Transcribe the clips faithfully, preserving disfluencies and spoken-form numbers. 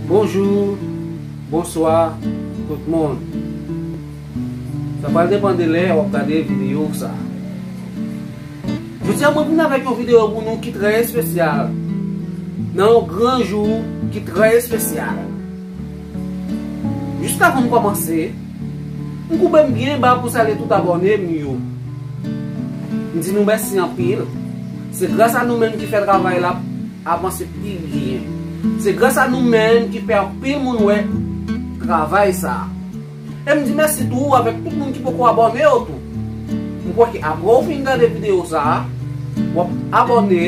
Bonjou, bonswa, tout moun. Sa pral depann de lè w ap gade videyo sa. Jodi a mwen vin avèk yon videyo pou nou ki trè espesyal. Nan yon gran jou ki trè espesyal. Jis avan m kòmanse, m koube m byen ba pou salye tout abòne m yo. M di nou mèsi anpil. Se gras a nou menm ki fè travay la avanse pi byen. Se gras a nou menm ki fè anpil moun wè travay sa. E m di mèsi tou avèk tout moun ki poko abòne yo tou. M kwè ke apre w fin gade videyo sa a, w ap abòne,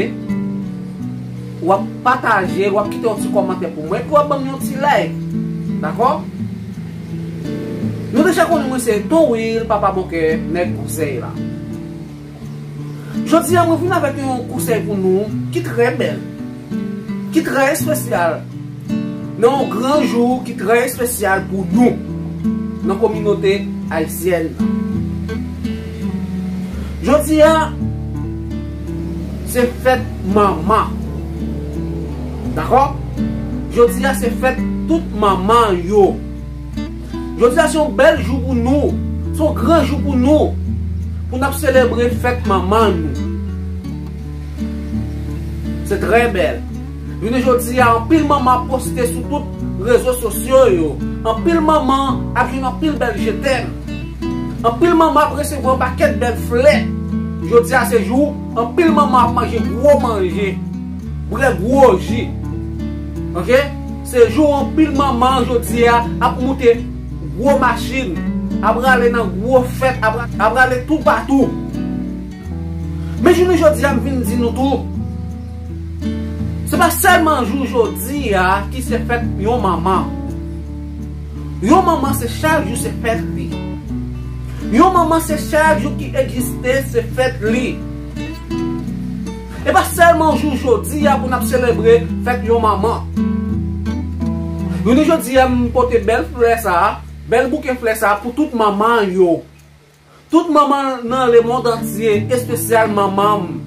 w ap pataje, w ap kite yon ti kòmantè pou mwen, epi w ap ban m yon ti like. Dakò? Nou deja konnen mwen se Ton Will, papa bon kè, nèg konsèy la. Jodi a, mwen vin avèk yon konsèy pou nou ki trè bèl, ki trè espesyal, nan yon gran jou ki trè espesyal pou nou, nan kominote ayisyèn nan. Jodi a, se fèt manman. Dakò? Jodi a, se fèt tout manman yo. Jodi a se yon bèl jou pou nou. Se yon gran jou pou nou. Pou n ap selebre fèt manman nou. Se trè bèl. Jounen jodi a, anpil manman ap poste sou tout rezo sosyo yo. Anpil manman ap jwenn anpil bèl je t'aime. Anpil manman ap resevwa yon pakèt bèl flè. Jodi a se jou, anpil manman ap manje gwo manje. Bwè gwo ji. Oke? Se jou anpil manman jodi a ap moute gwo machin, ap rale nan gwo fèt, ap, ap rale toupatou. Men jounen jodi a, m vin di nou tou, se pa sèlman jou jodi a ki se fèt yon manman. Yon manman se chak jou se fèt li. Yon manman se chak jou ki egziste se fèt li. E pa sèlman jou jodi a pou n ap selebre fèt yon manman. Jounen jodi a, m pote bèl flè sa a, bèl bouke flè sa a pou tout manman yo. Tout manman nan lemonn antye, espesyal manman m,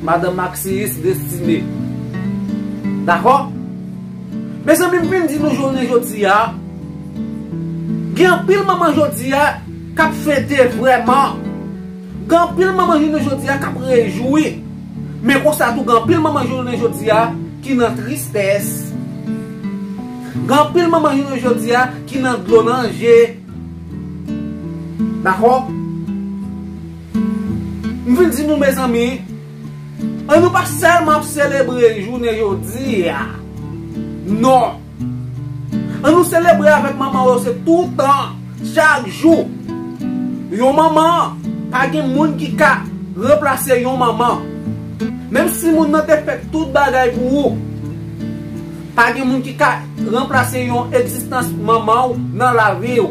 Madanm Maxis Destiné. Dakò? Mezanmi, m vin di nou jounen jodi a, gen anpil manman jodi a k ap fete vrèman. Gen anpil manman jounen jodi a k ap rejwi. Men konsa tou, gen anpil manman jounen jodi a ki nan tristès. Gen anpil manman jounen jodi a ki nan dlo nan je. Dakò? M vin di nou, mezanmi, ann nou pa sèlman ap selebre jounen jodi a. Non. Ann nou selebre avèk manman yo, se toutan, chak jou. Yon manman, pa gen moun ki ka ranplase yon manman. Menm si moun nan te fè tout bagay pou ou, pa gen moun ki ka ranplase yon egzistans manman w nan lavi w.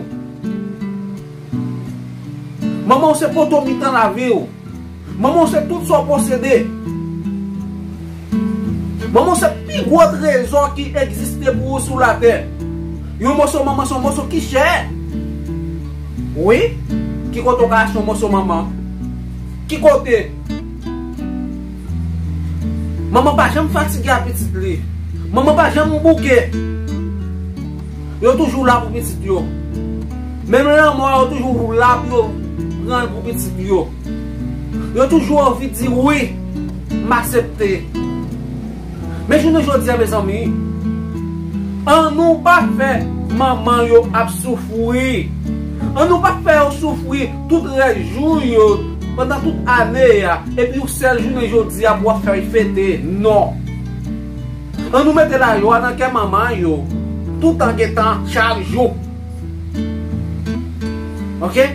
Manman w se poto mitan lavi w. Manman w se tout sa w posede. Manman w se pi gwo trezò ki egziste pou ou sou latè. Yon moso manman se yon moso ki chè. Wi, ki kote w ka achte yon moso manman? Ki kote? Manman pa janm fatige a pitit li. Manman pa janm bouke. Yo toujou la pou pitit yo. Menm lanmò, yo toujou la pou yo pran pou pitit yo. Yo toujou anvi di wi, m aksepte. Men jounen jodi a, mezanmi, ann nou pa fè manman yo ap soufri. Ann nou pa fè yo soufri tout rès jou yo, pandan tout ane a, epi yon sèl jounen jodi a pou w ap fè fete. Non. Ann nou mete lajwa nan kè manman yo, toutan gen tan, chak jou. Oke?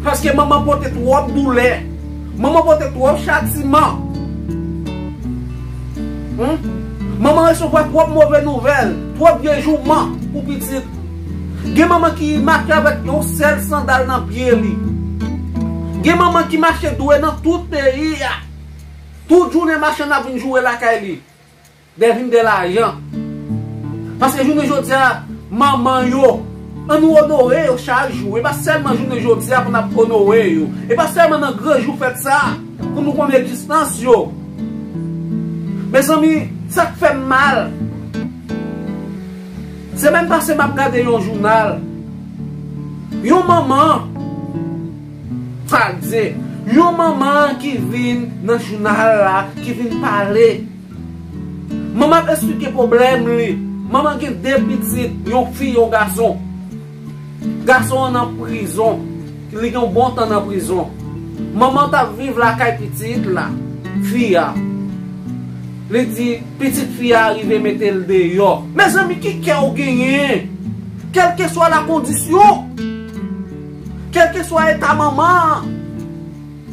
Paske manman pote twòp doulè. Manman pote twòp chatiman. Hmm? Manman resevwa twòp move nouvèl, twòp dejouman pou pitit. Gen manman ki mache avèk yon sèl sandal nan pye li. Gen manman ki mache dwe nan tout peyi a. Tout jounen machann ap vin joure lakay li. Dèvin de lajan. Paske jounen jodi a, manman yo, ann nou onore yo chak jou. E pa sèlman jounen jodi a pou n ap onore yo. E pa sèlman nan gran jou fèt sa a pou nou konnen egzistans yo. Mezanmi, sa k fè m mal, Semèn pase m ap gade yon jounal. Yon manman, sa di, yon manman ki vin nan jounal la, ki vin pale. Manman ap esplike pwoblèm li. Manman gen de pitit, yon fi, yon gason. Gason an nan prizon. Li gen yon bon tan nan prizon. Manman t ap viv lakay pitit la, fi a. Li di pitit fi a rive mete l deyò. Mezanmi, ki kè w genyen? Kèlkeswa la kondisyon, kèlkeswa eta manman an,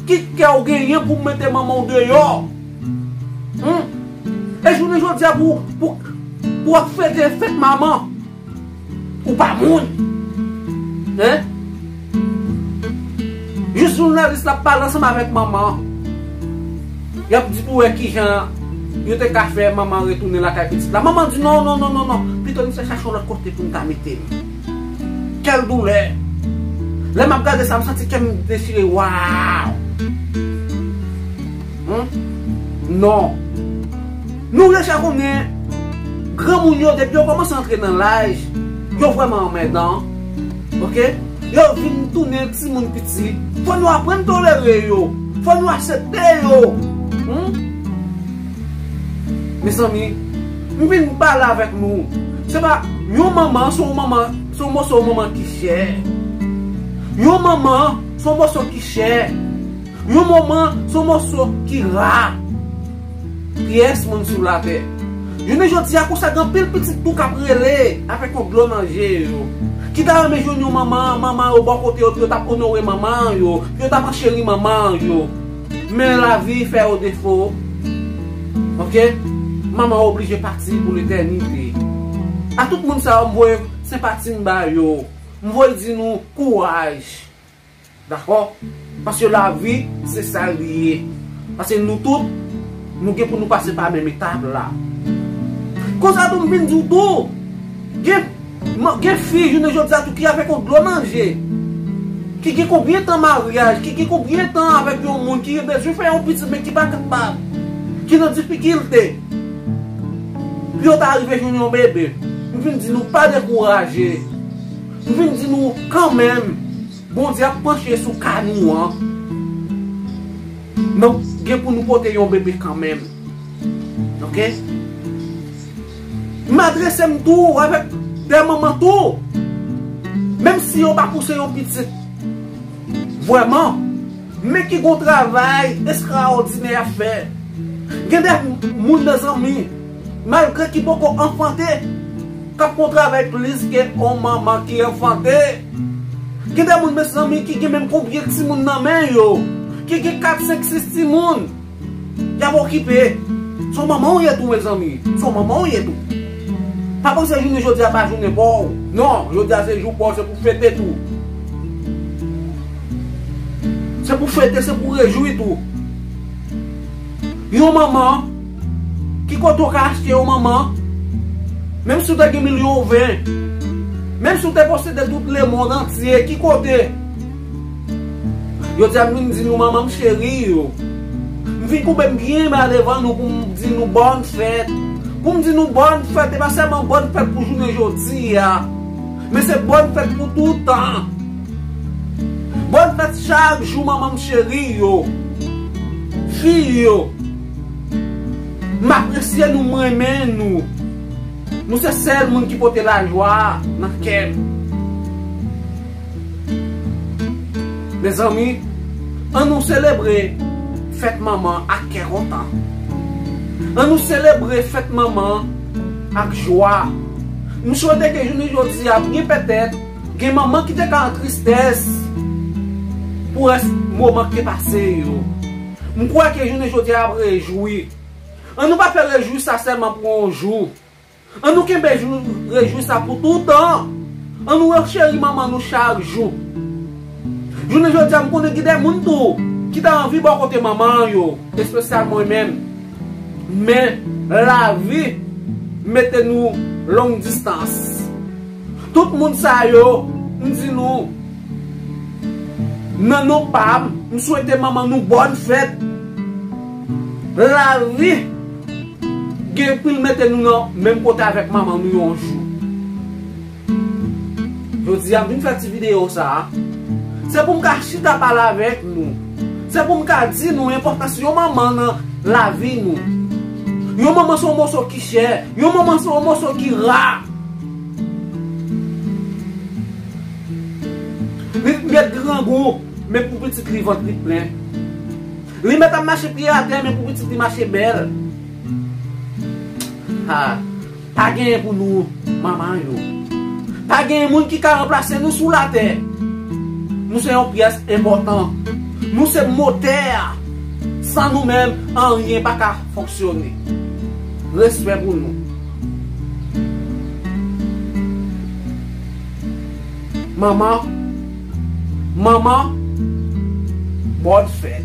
ki kè w genyen pou w mete manman w deyò? Hmm? E jounen jodi a pou, pou, pou w ap fete fèt manman, ou pa moun. Hein? Jis jounalis la ap pale ansanm avèk manman an. Y ap di pou wè kijan yo te ka fè manman retounen lakay pitit la. Manman di non, non, non, non, non. Pito misye chache yon lòt kote pou n ta mete l. Kèl doulè! Lè m ap gade sa, m santi kè m dechire. Waw! Hmm? Non. Nou deja konnen, granmoun yo, depi yo kòmanse antre nan laj, yo vrèman anmèdan. Oke? Yo vin tounen timoun piti. Fò nou aprann tolere yo. Fò nou aksepte yo. Hmm? Mezanmi, m vin pale avèk nou. Se pa yon manman, se yon manman, se yon moso manman ki chè. Yon manman, se yon moso ki chè. Yon manman, se yon moso ki ra. Pyès moun sou latè. Jounen jodi a konsa, gen anpil pitit tou k ap rele avèk yon dlo nan je yo. Ki ta renmen jwenn yon manman, manman yo bò kote yo, pou yo t ap onore manman yo, pou yo t ap ancheri manman yo. Men lavi fè yo defo. Oke? Manman oblije pati pou letènite. A tout moun sa yo, m voye senpati m ba yo. M voye di nou kouraj. Dakò? Paske lavi, se sa l ye. Paske nou tout, nou gen pou nou pase pa menm etap la. Konsa tou, m vin di w tou, gen, gen fi, jounen jodi a tou, ki avèk yon dlo nan je, ki gen konbyen tan maryaj, ki gen konbyen tan avèk yon moun, ki bezwen fè yon pitit, men ki pa kapab, ki nan difikilte, pou yo ta rive jwenn yon bebe. M vin di nou, pa dekouraje. M vin di nou, kanmenm, Bondye ap panche sou ka nou an. Nou gen pou nou pote yon bebe kanmenm. Oke? M adrese m tou avèk de manman tou. Menm si yo pa pouse yon pitit. Vrèman. Men ki gon travay estraòdinè y ap fè. Gen de moun, mezanmi, malgre ki poko anfante, k ap fè yon travay plis ke yon manman ki anfante. Gen de moun, mezanmi, ki gen menm konbyen timoun nan men yo, ki gen kat, senk, sis timoun. Y ap okipe. Se yon manman w ye tou, mezanmi. Se yon manman w ye tou. Pa panse jounen jodi a pa jounen pa w. Non, jodi a se jou pa w, se pou fete tou. Se pou fete, se pou rejwi tou. Yon manman, ki kote w ka achte yon manman? Menm si w te gen milyon ven, menm si w te posede tout lemonn antye, ki kote? Jodi a m vin di nou manman m cheri yo. M vin koube m byen ba devan nou pou m di nou bòn fèt. Pou m di nou bòn fèt, e pa sèlman bòn fèt pou jounen jodi a, men se bòn fèt pou toutan. Bòn fèt chak jou, manman m cheri yo. Fi yo. M apresye nou, m renmen nou. Nou se sèl moun ki pote lajwa nan kè m. Mezanmi, ann nou selebre fèt manman ak kè kontan. Ann nou selebre fèt manman ak jwa. M swete ke jounen jodi a, byen petèt, gen manman ki te ka an tristès pou rès moman ki te pase yo. M kwè ke jounen jodi a ap rejwi. Ann nou pa fè rejwi sa sèlman pou yon jou. Ann nou kenbe jou, rejwi sa pou toutan. Ann nou cheri manman nou chak jou. Jounen jodi a, m konnen gen de moun tou ki ta anvi bò kote manman yo, espesyalman mwen menm. Men, lavi mete nou long distans. Tout moun sa yo, m di nou, nan non pa m, m swete manman nou bòn fèt. Lavi gen pou l mete nou nan menm kote avèk manman nou yon jou. Jodi a, m vin fè ti videyo sa a, se pou m ka chita pale avèk nou. Se pou m ka di nou enpòtans yon manman nan lavi nou. Yon manman se yon moso ki chè. Yon manman se yon moso ki ra. Li mèt grangou, men pou pitit li vant li plen. Li mèt ap mache pye atè, men pou pitit li mache bèl. Ha, pa genyen pou nou, manman yo. Pa genyen moun ki ka ranplase nou sou latè. Nou se yon pyès enpòtan. Nou se motè a. San nou menm, anyen pa ka fonksyone. Respè pou nou. Manman, manman, bòn fèt.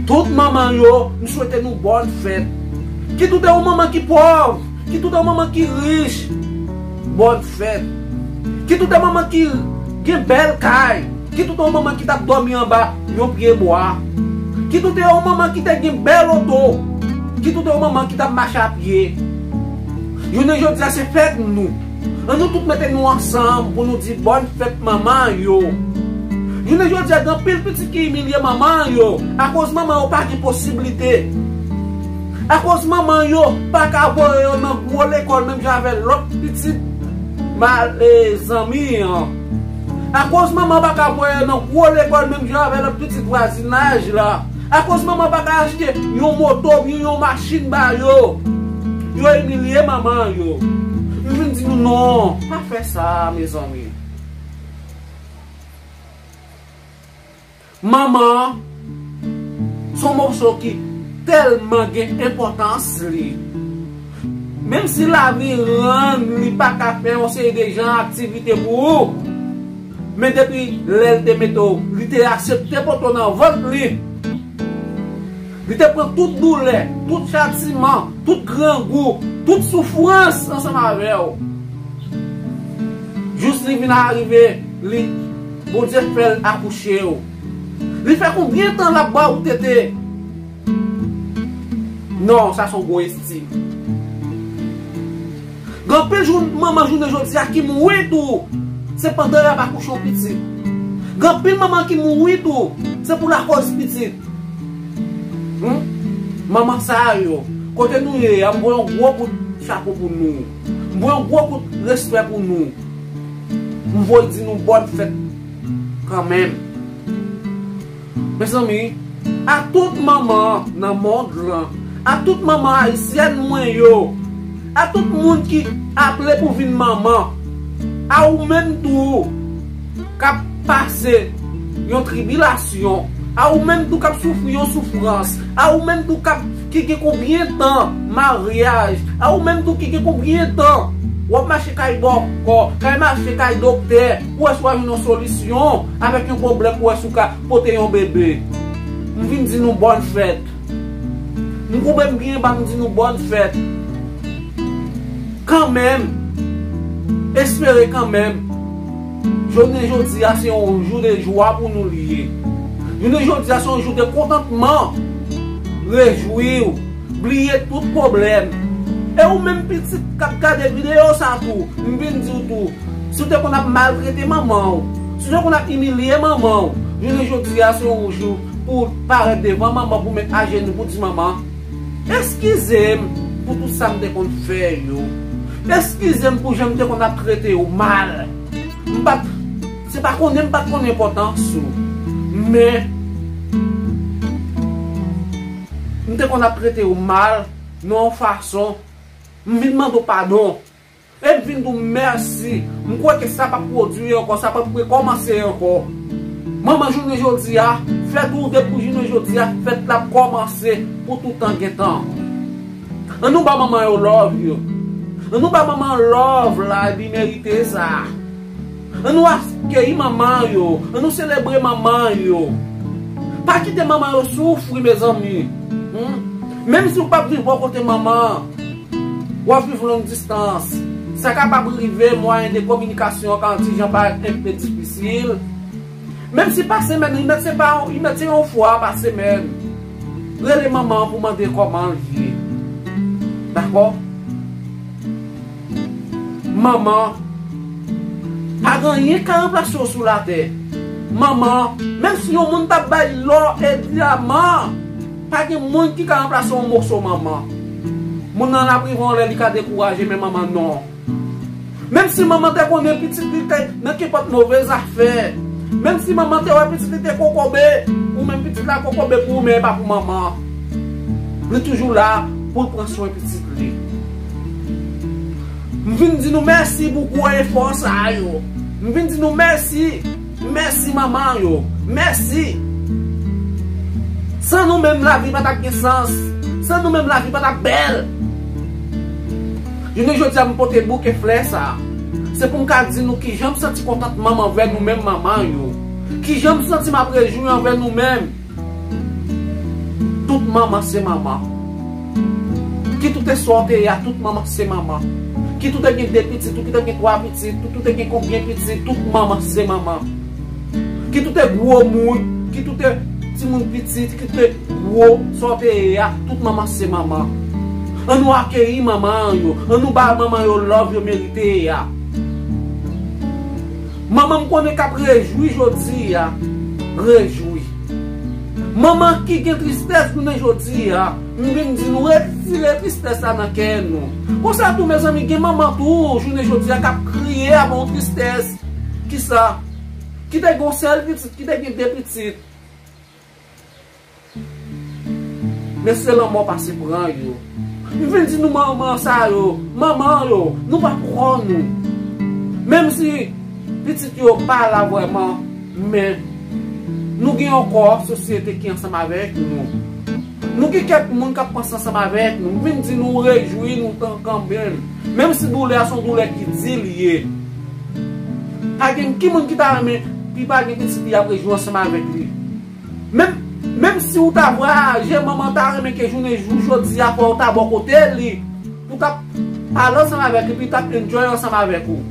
Tout manman yo, m swete nou bòn fèt. Kit ou te yon manman ki pòv, kit ou te yon manman ki rich, bòn fèt. Kit ou te manman ki gen bèl kay, kit ou te yon manman ki t ap dòmi anba yon pye bwa, kit ou te yon manman ki te gen bèl oto, kit ou te yon manman ki t ap mache a pye. Jounen jodi a se fèt nou. An nou tout mete nou ansanm pou nou di bòn fèt manman yo. Jounen jodi a gen anpil pitit ki imilye manman yo akoz manman yo pa gen posiblite. Akoz manman yo pa ka voye yo nan gwo lekòl menm jan avè lòt pitit mal e zanmi an. Akoz manman pa ka voye yo nan gwo lekòl menm jan avè lòt pitit vwazinaj la. Akoz manman pa ka achte yon moto oubyen yon machin ba yo. Yo imilye manman yo. Yo vin di nou non, pa fè sa, mezanmi. Manman se yon moso ki tèlman gen enpòtans li. Menm si lavi rann li pa ka fè yon seri de jan aktivite pou ou, men depi lè l te mete w, li te aksepte pote w nan vant li. Li te pran tout doulè, tout chatiman, tout grangou, tout soufrans ansanm avè w. Jis li vin arive, li, Bondye fè l akouche w. Li fè konbyen tan l ap ba w tete? Non, sa se yon gwo estim. Gen anpil jou, manman jounen jodi a ki mouri tou, se pandan y ap akouche yon pitit. Gen anpil manman ki mouri tou, se pou lakòz pitit. Hmm? Manman sa yo, kote nou ye a, m voye yon gwo kout chapo pou nou. M voye yon gwo kout respè pou nou. M voye di nou bòn fèt kanmenm. Mezanmi, a tout manman nan mond lan, a tout manman ayisyèn mwen yo, a tout moun ki aple pou vin manman, a ou menm tou k ap pase yon tribilasyon, a ou menm tou k ap soufri yon soufrans, a ou menm tou k ap, ki gen konbyen tan maryaj, a ou menm tou ki gen konbyen tan w ap mache kay bòkò, kay mache kay doktè, pou wè si w a jwenn yon solisyon avèk yon pwoblèm, pou wè si w ka pote yon bebe. M vin di nou bòn fèt. M koube m byen ba, m di nou bòn fèt. Kanmenm, espere kanmenm. Jounen jodi a se yon jou de jwa pou nou li ye. Jounen jodi a se yon jou de kontantman. Rejwi w, bliye tout pwoblèm. E ou menm pitit k ap gade videyo sa tou, m vin di w tou, si w te konn ap maltrete manman w, si w te konn ap imilye manman w, jounen jodi a se yon jou pou w parèt devan manman, pou w met ajenou, pou w di manman, eskize m pou tout sa m te konn fè yo. Eskize m pou jan m te konn ap trete yo mal. M pa t, se pa konnen m pa t konn enpòtans ou. Men, m te konn ap trete yo mal nan yon fason, m vin mande w padon. E m vin di w mèsi. M kwè ke sa p ap pwodui ankò, sa p ap rekòmanse ankò. Manman jounen jodi a, fè tou depi jounen jodi a, fèt la ap kòmanse pou toutan gen tan. An nou ba manman yo love yo. An nou ba manman love la, li merite sa. An nou akeyi manman yo. An nou selebre manman yo. Pa kite manman yo soufri, mezanmi. Hmm? Menm si w p ap viv bò kote manman, w ap viv long distans. Sa kapab rive, mwayen de kominikasyon an ka yon ti jan parèt enpe difisil. Menm si pa semèn, li mèt se pa, li mèt se yon fwa pa semèn. Rele manman an pou mande kòman l ye. Dakò? Manman, pa Anyen ka ranplase w sou latè. Manman, menm si yon moun t ap bay lò e dyaman, pa gen moun ki ka ranplase yon moso manman. Moun nan ap rive yon lè li ka dekouraje, men manman non. Menm si manman te konnen pitit li te nan kenpòt move zafè, menm si manman te wè pitit li te kokobe, ou menm pitit la kokobe pou ou, men e pa pou manman. Li toujou la pou l pran swen pitit li. M vin di nou mèsi pou gwo efò sa yo. M vin di nou mèsi. Mèsi manman yo. Mèsi. San nou menm lavi pa t ap gen sans. San nou menm lavi pa t ap bèl. Jounen jodi a m pote bouke flè sa. Se pou m ka di nou kijan m santi kontantman m anvè nou menm manman yo. Kijan m santi m ap rejwi anvè nou menm. Tout manman se manman. Kit ou te sa w te ye a, tout manman se manman. Kit ou te gen de pitit, ou kit ou te gen twa pitit, kit ou te gen konbyen pitit, tout manman se manman. Kit ou te gwo moun, kit ou te timoun pitit, kit ou te gwo, sa w te ye a, tout manman se manman. An nou akeyi manman yo, an nou ba manman yo love yo merite a. Manman m konnen k ap rejwi jodi a, rejwi. Manman ki gen tristès jounen jodi a, m vin di nou retire tristès la nan kè nou. Konsa tou, mezanmi, gen manman tou, jounen jodi a, k ap kriye avè yon tristès. Kisa? Ki te gen yon sèl pitit, ki te gen de pitit. Men se lanmò pase pran yo. M vin di nou manman sa yo, manman yo, nou pa pran nou. Menm si pitit yo pa la vrèman, men nou gen yon kò sosyete ki ansanm avèk nou. Nou gen kèk moun k ap panse ansanm avèk nou. M vin di nou rejwi nou tan kanmenm. Menm si doulè a se yon doulè ki di l ye. Pa gen ki moun ki ta renmen pi pa gen pitit li ap rejwi ansanm avèk li. Menm, menm si w ta vwayaje, manman ta renmen ke jounen jou jodi a fò w ta bò kote li, pou w t ap pale ansanm avèk li, pou l t ap enjoy ansanm avèk ou.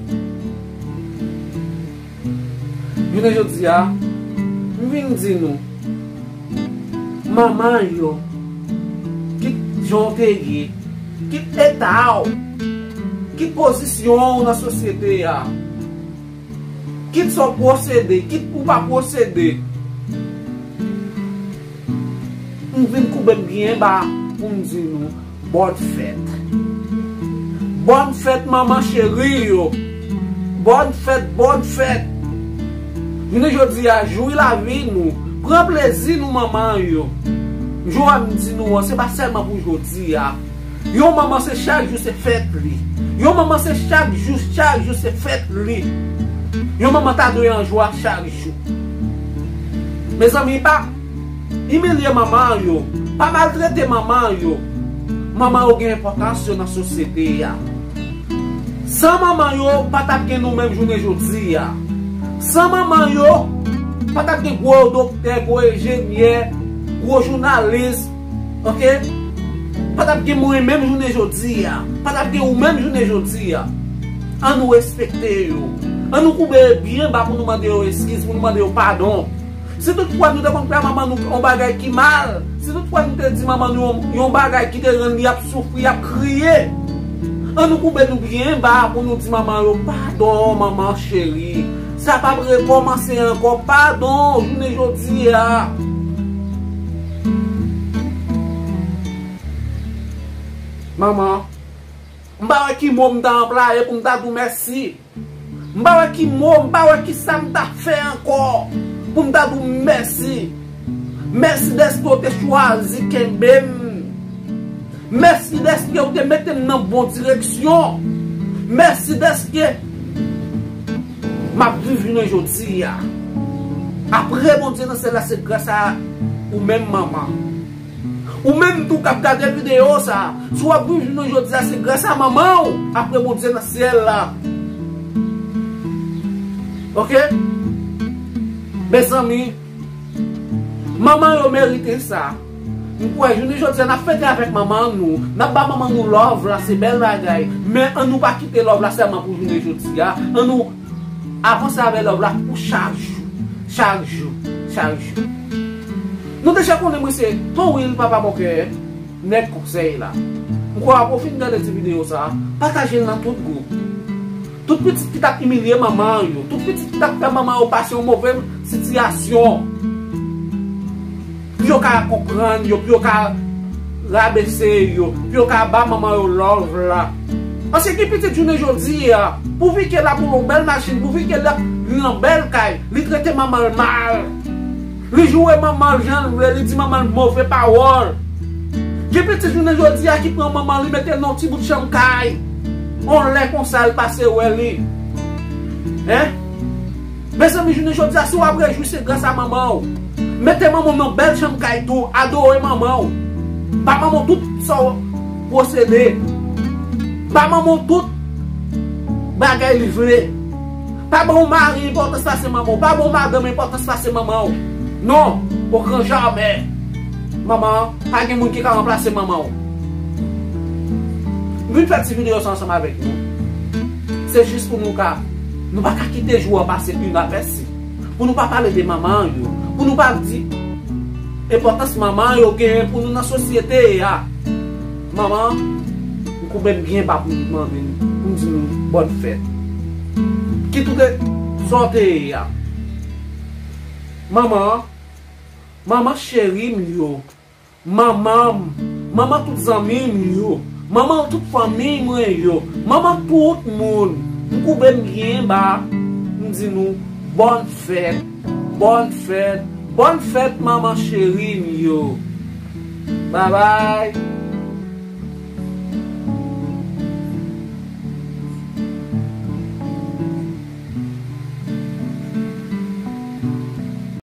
Jounen jodi a, m vin di nou, manman yo, kit jan w te ye, kit eta w, kit pozisyon w nan sosyete a, kit sa w posede, kit ou pa posede. M vin koube m byen ba pou m di nou bòn fèt. Bòn fèt, manman cheri yo. Bòn fèt, bòn fèt. Jounen jodi a, jwi lavi nou. Pran plezi nou, manman yo. Jan m di nou an, se pa sèlman pou jodi a. Yon manman se chak jou se fèt li. Yon manman se chak jou, chak jou se fèt li. Yon manman ta dwe an jwa chak jou. Mezanmi, pa imilye manman yo, pa maltrete manman yo. Manman yo gen enpòtans yo nan sosyete a. San manman yo, pa t ap gen nou menm jounen jodi a. San manman yo, pa t ap gen gwo doktè, gwo enjenyè, gwo jounalis, oke? Pa t ap gen mwen menm jounen jodi a. Pa t ap gen ou menm jounen jodi a. An nou respekte yo. An nou koube byen ba pou nou mande yo eskiz, pou nou mande yo padon. Si toutfwa nou te konn fè manman nou yon bagay ki mal, si toutfwa nou te di manman nou yon, yon bagay ki te rann li ap soufri, ap kriye, an nou koube nou byen ba pou nou di manman yo, padon, manman cheri. Sa p ap rekòmanse ankò, padon, jounen jodi a. Manman, m pa wè ki mo m ta anplwaye pou m ta di w mèsi. M pa wè ki mo, m pa wè ki sa m ta fè ankò pou m ta di w mèsi. Mèsi dèske w te chwazi kenbe m. Mèsi dèske w te mete m nan bon direksyon. Mèsi dèske m ap viv jounen jodi a. Apre Bondye nan syèl la, se gras a ou menm, manman. Ou menm tou k ap gade videyo sa, si w ap viv jounen jodi a, se gras a manman w, apre Bondye nan syèl la. Oke? Mezanmi, manman yo merite sa. M kwè jounen jodi a, n ap fete avèk manman nou, n ap ba manman nou love la, se bèl bagay. Men an nou pa kite love la sèlman pou jounen jodi a. An nou avanse avè love la pou chak jou, chak jou, chak jou. Nou deja konnen mwen se Ton Will, papa bòkè, nèg konsèy la. M kwè w ap fin gade ti videyo sa, pataje l nan tout gwoup. Tout pitit ki t ap imilye manman yo, tout pitit ki t ap fè manman yo pase yon move sitiyasyon, pou yo ka konprann yo, pou yo ka rabese yo, pou yo ka ba manman yo love la. Paske gen pitit jounen jodi a, pouvi ke l ap woule yon bèl machin, pouvi ke l ap viv nan bèl kay, li trete manman l mal. Li joure manman l jan l vle, li di manman l move pawòl. Gen pitit jounen jodi a ki pran manman li mete l nan yon ti bout chanm kay. On lè konsa l pase wè li. Hein? Mezanmi, jounen jodi a, si w ap rejwi, se gras a manman w. Mete manman w nan bèl chanm kay tou, adore manman w. Ba manman w tout sa w posede. Ba manman w tout bagay li vle. Pa ban yon mari enpòtans pase manman w. Pa ban yon madanm enpòtans pase manman w. Non, au grand jamais. Manman, pa gen moun ki ka ranplase manman w. M vin fè ti videyo sa ansanm avèk nou. Se jis pou nou ka, nou pa ka kite jou an pase inapèsi. Pou nou pa pale de manman yo. Pou nou pa di enpòtans manman yo genyen pou nou nan sosyete a. Manman, m koube m byen ba pou m mande n, pou m di nou bòn fèt. Kit ou te, sa w te ye a. Manman, manman cheri m yo. Manman m, manman tout zanmi m yo. Manman tout fanmi mwen yo. Manman tout moun. M koube m byen ba, m di nou bòn fèt, bòn fèt, bòn fèt manman cheri m yo. Babay.